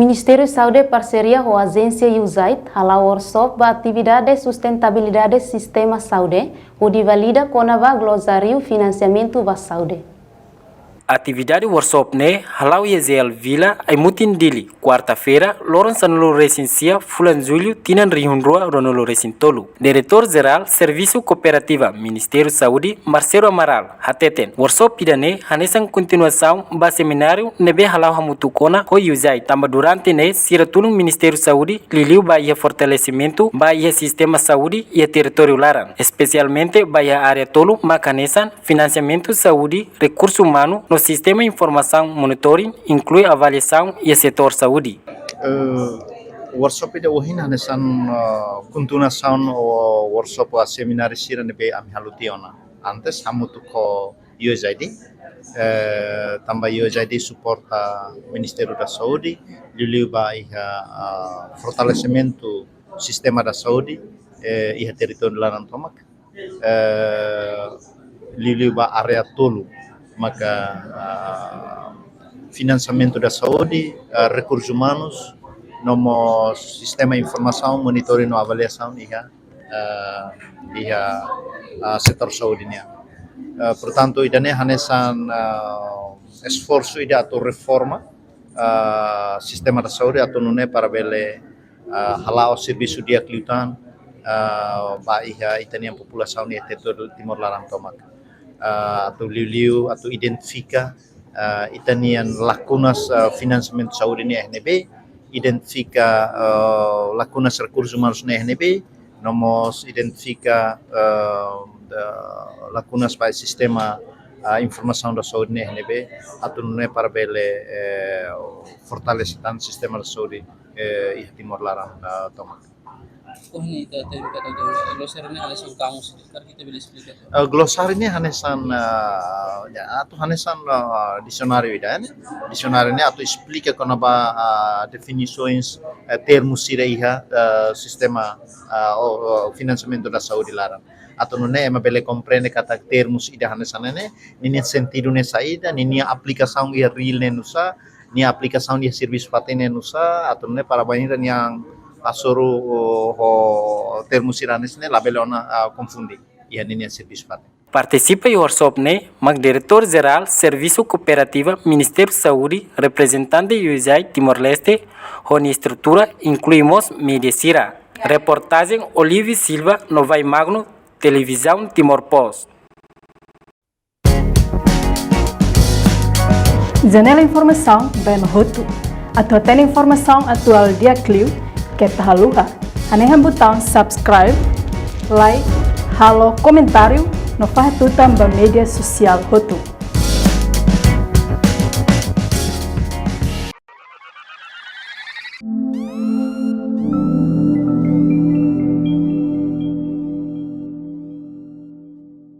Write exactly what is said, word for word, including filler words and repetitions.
Ministériu Saúde parseria ho ajénsia USAID hala'o workshop ba atividade sustentabilidade sistema saúde, hodi valida kona-ba glosáriu finansiamentu ba saúde. Atividade workshop ne'e hala'o iha J L Vila, Aimutin, Dili, kuarta-feira, loron sanulu-resin-sia, fulan Jullu, tinan rihun rua ruanulu-resin-tolu. Diretór Jerál Servisu Kooperativa Ministériu Saúde, Marcelo Amaral, hateten, workshop ida-ne'e hanesan kontinuasaun ba semináriu ne'ebé hala'o hamutuk ona ho USAID, tanba durante ne'e sira tulun Ministériu Saúde liuliu ba iha fortalesimentu ba iha sistema saúde iha territóriu laran, espesialmente ba iha área tolu mak hanesan finansiamentu saúde, rekursu umanu no sistema informasaun monitoring, inklui avaliasaun iha setór saúde. Eh, workshop ida ohin hanesan, eh, kontinuasaun ho workshop ho semináriu sira ne'ebé ami halo tiha ona antes, hamutuk ho USAID. Eh, tanba USAID suporta Ministériu da Saúde, liuliu ba iha, ah, fortalesimentu sistema da saúde, eh, iha territóriu laran tomak. Eh, liuliu ba área tolu, maka, ah, finansiamentu da saúde, ah, rekursus umanus, no mós sistema informasaun, monitoring no avaliasaun iha, ah, iha, ah, setór saúde nian. Ah, portantu, ida-ne'e hanesan, ah, esforsu ida atu reforma, ah, sistema da saúde atu nune'e para bele, ah, hala'o servisu di'ak liután, ah, ba iha ita-nia populasaun iha territóriu Timor laran tomak. Ah, atu liuliu, atu identifika, ah, ita-nia lakunas, ah, finansiamentu saúde nian iha ne'ebé, identifika, ah, lakunas rekursus umanus nian iha ne'ebé, no mós identifika, ah, da, lakunas ba sistema, ah, informasaun da saúde nian iha ne'ebé, atu nune'e para bele, eh, fortalese tan sistema da saúde, eh, iha Timor laran, ah, tomak. Ohin ita tadi kata glosáriu ne'e hanesan kamus, karik ita bele esplika? Eh, glosáriu ne'e hanesan, eh, ya, atu hanesan, eh, disionáriu ida, ne'e? Disionáriu ne'e atu esplika kona-ba, eh, definisaun, eh, termus sira iha, eh, sistema, eh, o, o, finansiamentu da saúde laran. Atu nune'e ema bele komprende katak termus ida hanesan ne'e, ninia sentidu ne'e saida, ninia aplikasaun iha reál ne'e nusá, nia aplikasaun iha servisu fatin ne'e nusá, atu nune'e para bainhira nia hasoru, oh, ho termus sira hanesan ne'e labele ona, ah, konfunde iha ninia servisu fatin. Partisipa iha workshop ne'e mak Diretór Jerál Servisu Kooperativa Ministériu Saúde, reprezentante USAID Timor-Leste, ho nia estrutura, inklui mós média sira. Reportajen Olive Silva no Vai Magno, Televizaun Timor Post. Janela informasaun ba ema hotu. Atu hatene informasaun atuál di'ak liu, keta haluha hanehan butaun subscribe, like, halo komentáriu no fahe tutan ba média sosiál hotu.